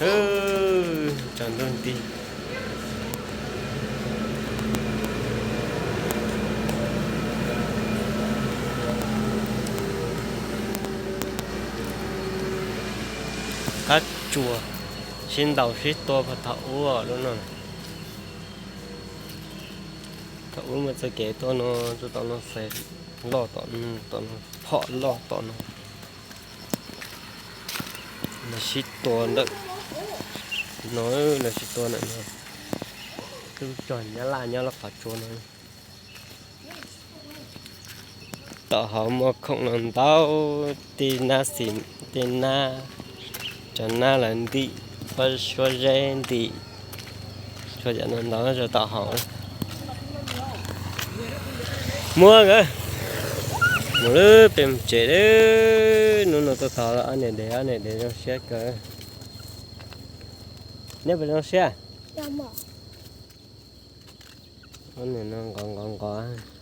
Tsaus ntuj nti. Qab tsuas, sib ntaus sib tua puag thaum ub lub no. Thaum ub muaj txoj kev tuaj no, tuaj tom no, xais loj tom no, tom no, phom loj tom no. Lawv sib tua ntawm no, lawv sib tua ntawm no. Tub rog Nyab Laj nyob lub qhov tsua no. Tom hauv muaj khoom no ntau, tej nab xim, tej nab, cov nab lawv ntim, pob suab zeb ntim, txhua yam no ntau rau tom hauv. Muab nkawd mus lawm, peb mus tsev lawm. Hnub no tuaj tau ob niam dev, ob niam dev zoo siab kawg. Neb puas zoo siab? Ob niam no nqov nqov nqov.